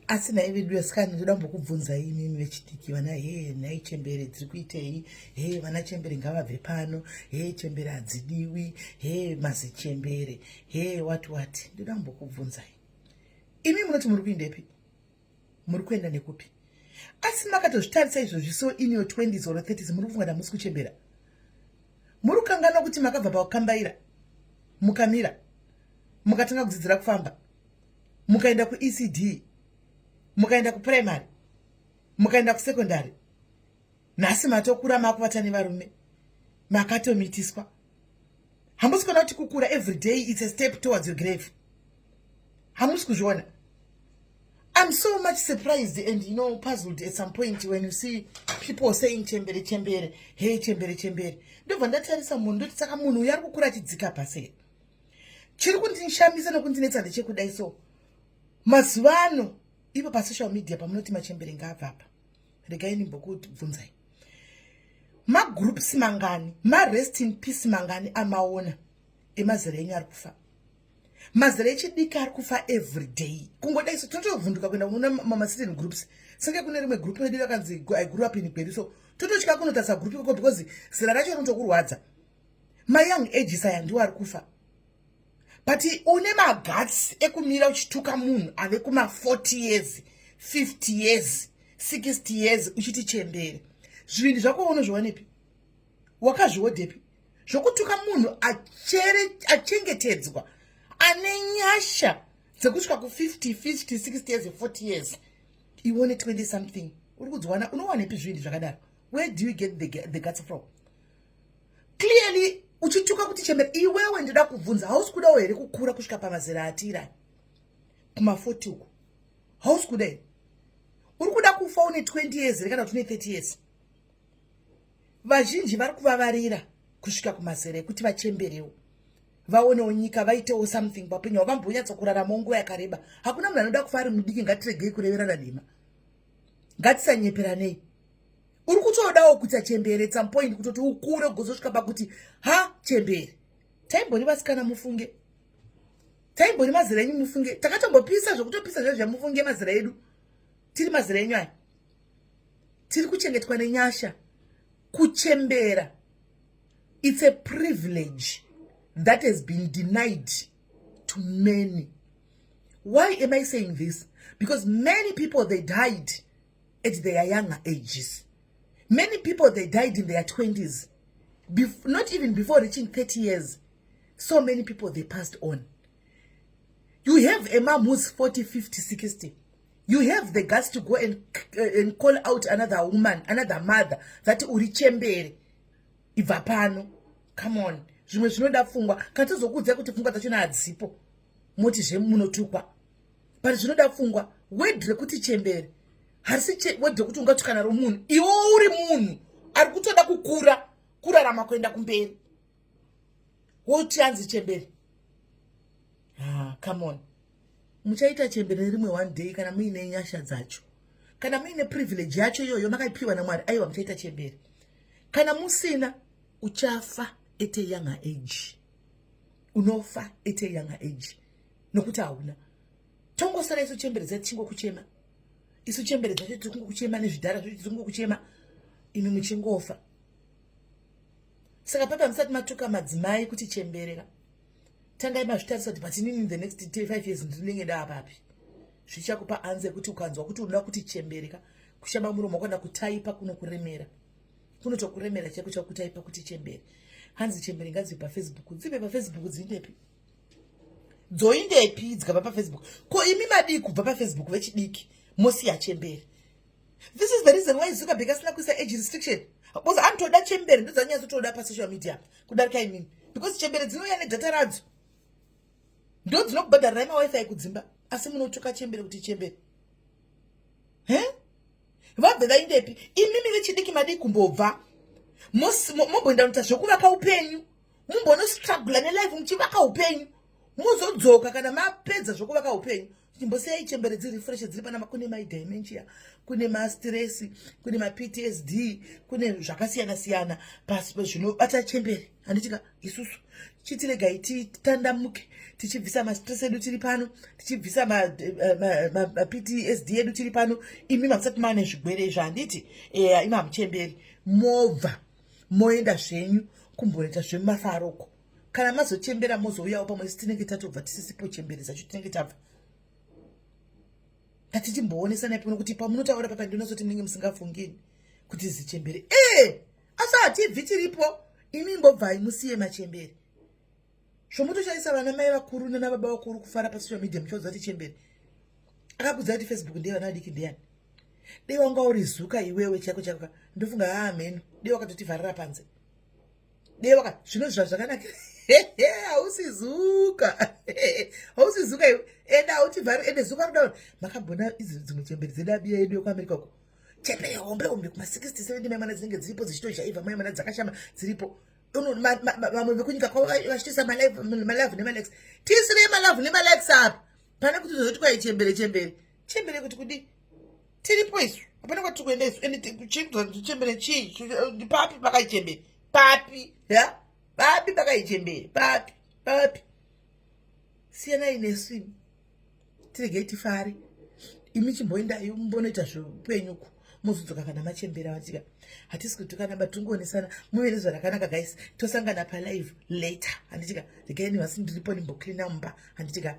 Asi nhai vedu vasikana, ndoda kumbokubvunzai imimi vechidiki, vana he nhai chembere dziri kuitei? He, vana chembere ngavabve pano. He, chembere hadzidiwi. He, mazichembere. He, what what. Ndoda kumbokubvunzai, imi munoti muri kuindepi? Muri kuenda nekupi? Asi makatozvitarisa izvozvi, so in your 20s or 30s, muri kufunga ndamusi kuchembera? Muri kukanganwa kuti makabva pakukambaira, mukamira, mukatanga kudzidzira kufamba, mukaenda kuECD, mukaenda kuprimary, mukaenda kusecondary. Nhasi matokura, makuvata nevarume, makatomitiswa. Hamusi kuona kuti kukura every day, it's a step towards your grave? Hamusi kuzviona? I'm so much surprised and puzzled at some point when you see people saying chembere, chembere, hey, chembere, chembere. Ndobva ndatarisa munhu, ndoti, saka munhu uyu ari kukura achidzika pasi. Chiri kundishamisa nokundinetsa ndechekudai so, mazuva ano ipo pasocial media pamunoti machembere ngaabva apa, regai ndimbokubvunzai, magroups mangani, marest in peace mangani amaona emazera enyu ari kufa? Mazera echidiki ari kufa every day. Kungodai so, totovhunduka kuenda kunoona mamacertain groups, senge kune rimwe group redu rakanzi "I grew up in Gweru", so tototya kunotarisa group ikoko because zera racho rinotokurwadza. Mayoung ages aya ndiwo ari kufa, but une maguts ekumira uchituka munhu ave kuma40 years, 50 years, 60 years, uchiti chembere. Zvivindi zvako unozviwanepi? Wakazviodhepi zvokutuka munhu achengetedzwa, ane nyasha dzekusvika ku50, 50, 60 years, 40 years? Iwone 20 something uri kudziwana, unowanepi zvivindi zvakadaro? Where do you get the guts from? Clearly uchituka kuti chembere. Iwewe, ndoda kubvunza, hausi kudawo here kukura kusvika pamazera atira kuma40 uku? Hausi kuda here? Uri kuda kufa une 20 years here kana kuti une 30 years? Vazhinji vari kuvavarira kusvika kumazera ekuti vachemberewo, vaonewo nyika, vaitewo something paupenyu hwavo, vambonyatsokuraramawo nguva yakareba. Hakuna munhu anoda kufa ari mudiki. Ngatiregei kureverana nhema, ngatisanyeperanei. Uri kutodawo kuita chembere at some point, kutoti ukure ugozosvika pakuti ha, chembere. Taimbori vasikana, mufunge. Taimbori mazera enyu, mufunge. Takatombopisa zvokutopisa zvezvo, mufunge, mazera edu. Tiri mazera enyu aya, tiri kuchengetwa nenyasha. Kuchembera, it's a privilege that has been denied to many. Why am I saying this? Because many people, they died at their younger ages. Many people, they died in their 20s, not even before reaching 30 years. So many people, they passed on. You have a mom who's 40, 50, 60. You have the guts to go and call out another woman, another mother, that uri chembere, ibva pano. Come on, zvimwe zvinoda pfungwa. Kana tozokuudzai kuti pfungwa dzachona hadzipo, moti zvemunotukwa, but zvinoda pfungwa. Word rekuti chembere harisi word rekuti ungatuka naro munhu. Iwe uri munhu ari kutoda kukura, kurarama, kuenda kumberi, woti anzi chembere. Ah, come on. Muchaita chembere rimwe one day, kana muine nyasha dzacho, kana muine privilege yacho iyoyo makaipiwa naMwari. Aiwa, muchaita chembere. Kana musina, uchafa at a younger age. Unofa at a younger age nokuti hauna. Tongosara isu chembere dzacho tichingokuchema. Isu chembere dzacho tiri kungokuchema, nezvidhara zvacho tiri kungokuchema, imi muchingofa. Saka papa musati matuka madzimai kuti chemberera, tangai mazvitarisa kuti, but inini in the next 5 years ndinenge ndaapapi? Zvichakupa answer yekuti ukanzwa kuti unoda kuti chembereka, kushamba muromo wakada kutaipa kunokuremera, kunotokuremera chaiko chakutaipa kuti chembere. Hanzi chembere ngadzive paFacebook. Dzive paFacebook, dziindepi? Dzoindepi dzikabva paFacebook? Ko imi madii kubva paFacebook, vechidiki, mosiya chembere? This is the reason why Zuckerberg asina kuisa age restriction, because anotoda chembere, ndodzanyatsotoda pasocial media kudarika imini, because chembere dzinouya nedata radzo, ndo dzinokubhadharirai maWiFi kudzimba. Asi munotuka chembere kuti chembere. He, vabve vaindepi? Imimi vechidiki madii kumbobva, momboenda kunoita zvekuvaka upenyu, mumbonostrugla nelife muchivaka upenyu, muzodzoka kana mapedza zvokuvaka upenyu? Chimbosiyai chembere dziri fresh dziri panapa. Kune madementia, kune mastress, kune maPTSD, kune zvakasiyana siyana pasi zvinobata chembere, handitika? Isusu Chitiregai titandamuke, tichibvisa mastress edu tiri pano, tichibvisa maPTSD edu tiri pano. Imi mamusati maane zvigwere izvo, handiti? Eya, imi hamuchemberi, mobva moenda zvenyu kumboita zvemafaroko. Kana mazochembera, mozouyawo pamwe. Isi tinenge tatobva, tisisipo chembere dzacho, tinenge tabva. Ngatichimboonesanai pano kuti pamunotaura papa ndinozoti munenge musingafungini kuti zichembere e asi hatibvi, tiripo. Imi mbobvai musiye machembere. Zvomutoshandisa vana mai vakuru nana baba vakuru kufara pasocial media, muchiudza kuti chembere. Akakudza kuti Facebook ndeye vana vadiki ndeyani? Dei wanga uri zuka iwewe chako chako, ndofunga haa mheno, dei wakatotivharira panze. Dei waka zvino zvazvakanakira, hausi zuka, hausi zuka iwe, ende hautivhari. Ende zuka roda makambona idzi dzimwe chembere dzedu, abiya yedu yekuAmerica uko, chembere hombe hombe kuma 60 70, mai mwana, dzinenge dziripo dzichitojaivha, mai mwana, dzakashama dziripo. Vamwe vekunyika kwavo vachitoisa malove nemalikes. Tiisirei malove nemalikes apa pane kuti zozoti kwai chembere, chembere, chembere kuti kudi. Tiripo isu, hapana kwatiri kuenda isu. Ende chembere chii? Papi pakaichembere? Papi ya papi pakaichembere? Papi, papi? Siyanai nesu imi, tiregei tifare. Imi chimboendai mumbonoita zveupenyuku, mozodzoka kana machembera. Vatika hatisi kutukana, batingoonesana. Muve nezuva rakanaka, guys. Tosangana palive later, handitika? Regai nivasi ndiripo, ndimbocleana mumba, handitika?